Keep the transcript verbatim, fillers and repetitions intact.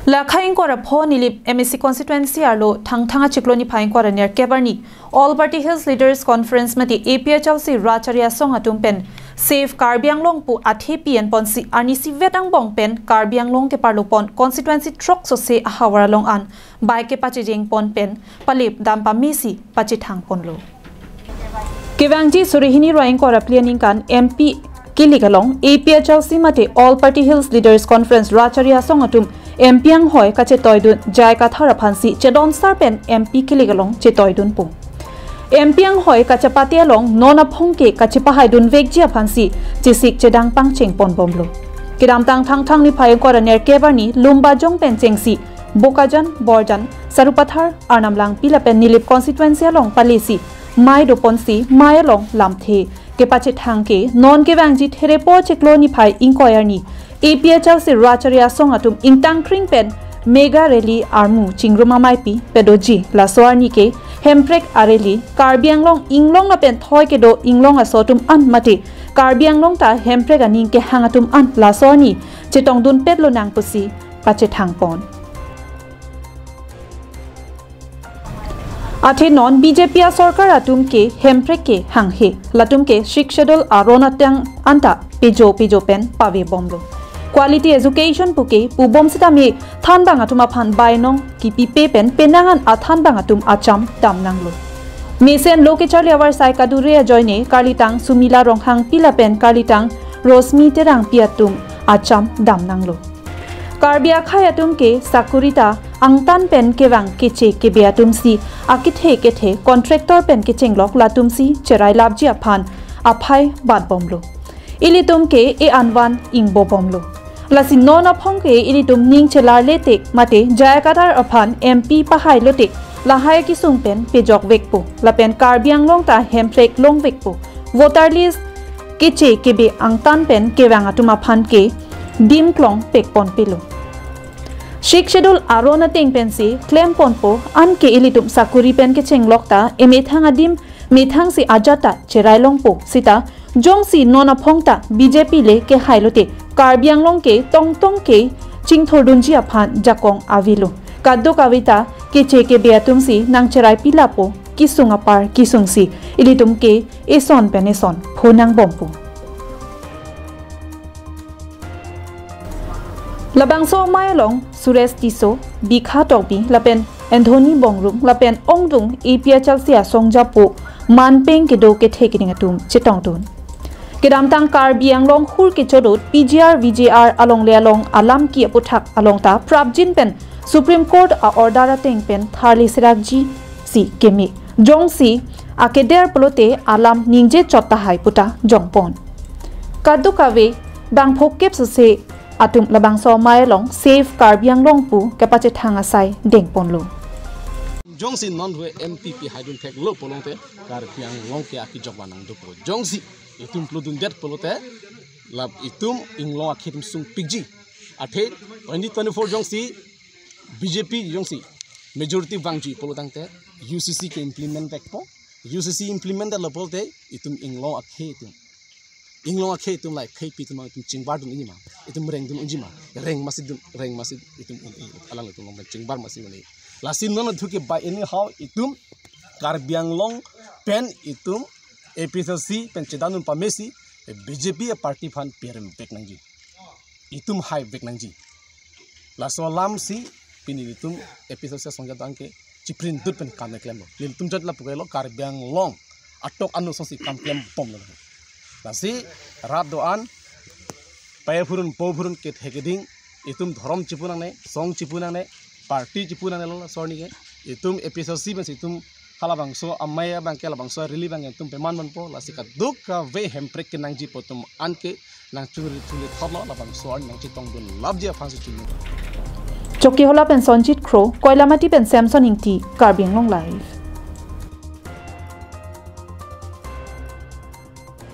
Lakhai ingkoi ra pho Nilip M A C constituency arlo Thangthang achiklo niphai ingkoi ra nerkep arni All Party Hills Leaders Conference mate A P H L C Rachari Asong atum pen Save Karbi Anglong pu athepi enponsi arnisi vet angbong pen Karbi Anglong keparlopon constituency throksose ahavar along an bike kepachejeng pon pen palip dam pamesi pachethang ponlo. Kevangji suri hini ra ingkoi ra phli aningkan M P kilik along A P H L C mate All Party Hills Leaders Conference Rachari Asong atum M P anghoi kachetoidun J I Kathar aphansi chedon sar pen M P kilik along chetoidunpo. M P anghoi kachepate along non aphong ke kachepahaidun vekji aphansi chesik chedang pangcheng ponbomlo. Kedamtang Thangthang niphai ingkoi ra nerkep arni Lumbajong pen chengsi Bokajan, Borjan, Sarupathar, Arnam Langpi lapen Nilip constituency along palesi mei doponsi mei along lamthe kepachethang ke non kevangji therepo chiklo niphai ingkoi arni A P H L C Rachari Asong atum ingtang kring pen mega rally armu chingrum ameipi padoji. Laso arni ke Hemprek a rally Karbi Anglong inglong lapen thoi kedo inglong aso atum an mate Karbi Anglong ta Hemprek aning kehang atum an laso arni chetongdunpet lonang pusi pachethang pon. Athe non B J P asorkar atum ke Hemprek ke hanghe, latum ke Sixth Schedule aron ateng anta pejo pejo pen pavebomlo. Quality education puke pubom sitame thanbang atum aphan bainong kipipe pen penang an athanbang atum acham damnanglo. Mesen lo kecharli avarsai kadure ajoine karlitang Sumila Ronghangpi lapen karlitang Rosmi Terangpi atum acham damnanglo. Karbi akhei atum ke sakuri ta angtan pen kevang keche kebe atumsi akethe kethe contractor pen kechenglok latumsi cherai lapji aphan aphai batbomlo. Ilitum ke e anvan ingbobomlo. Lasi non aphong ke ilitum ning chelarle tik mate J I Kathar aphan M P pahailotik lahai kesung pen pejok vekpo. Lapen Karbi Anglong ta Hemprek long vekpo. Voter list keche kebe angtan pen kevang atum aphan ke dim klong pekponpelo. Sixth Schedule aron ateng pensi klemponpo, anke ilitum sakuri pen kechenglok ta emethang adim methangsi ajat ta cherai longpo sita jongsi non aphong ta B J P le kehailote Karbi Anglong ke tongtong ke chingthurdunji aphan jakong avelo. Kadokave ta keche kebe atumsi nangcherai pilapo, kesung apar kesungsi ilitum ke eson pen eson phonangbompo. Labangso amei along Suresh Tisso, Bikha Tokbi lapen Anthony Bongrung lapen ongdung A P H L C asong japo manpeng kedo kethe keding atum chetongdun. Kedamtang Karbi Anglong hur kechodot P G R V G R alongle along alam ki aputhak along ta prapjin pen Supreme Court a-order ateng pen tharli serakji si keme. Jongsi akeder pulote alam ningje chot tahai puta jongpon. Kadokave bang phokep sose atum labangso amei along Save Karbi Anglong pu kepachethang asai dengponlo. Jongsi non hu M P pihaidun theklo pulote Karbi Anglong ke akejok vanang dopo. Jongsi itum pludundet pulote lap itum inglong akhei atum sungpikji. Athe twenty twenty-four jongsi B J P jongsi majority vangji pulotangte U C C ke implement vekpo. U C C implement detlo pulote itum inglong akhei atum, inglong akhei atum lahai khei pi atum itum chingbar dun unji ma, itum reng dun unji ma, reng masi dun, reng masi itum un, un, alanglitum long chingbar masi un. Lasi non athu ke by anyhow itum Karbi Anglong pen itum A P H L C pen chedandun pamesi B J P a party aphan perem vek nangji. Itum hai vek nangji. Laso alamsi pini itum A P H L C asong jadang ke chiprindut pen kam klemlo. Nelitum jat lapu ke lo Karbi Anglong atok anu asongsi kam klembomlo. Lasi rat do-an, pai phurun po phurun kethe keding, itum dhorom chipu nangne, song chipu nangne, party chipu nangnelo laso arni ke. Itum A P H L C pensi itum halabangso amei abang ke labangso rally abang itum pemanponpo, lasi kadokave Hemprek kenangji pu atum an ke nangchungri chungri thotlo, labangso arni nangchetongdun lapji aphansi chungri. Chokihola pen Sonjit Kro, Koilamati pen Samson Ingti, Karbi Anglong Live.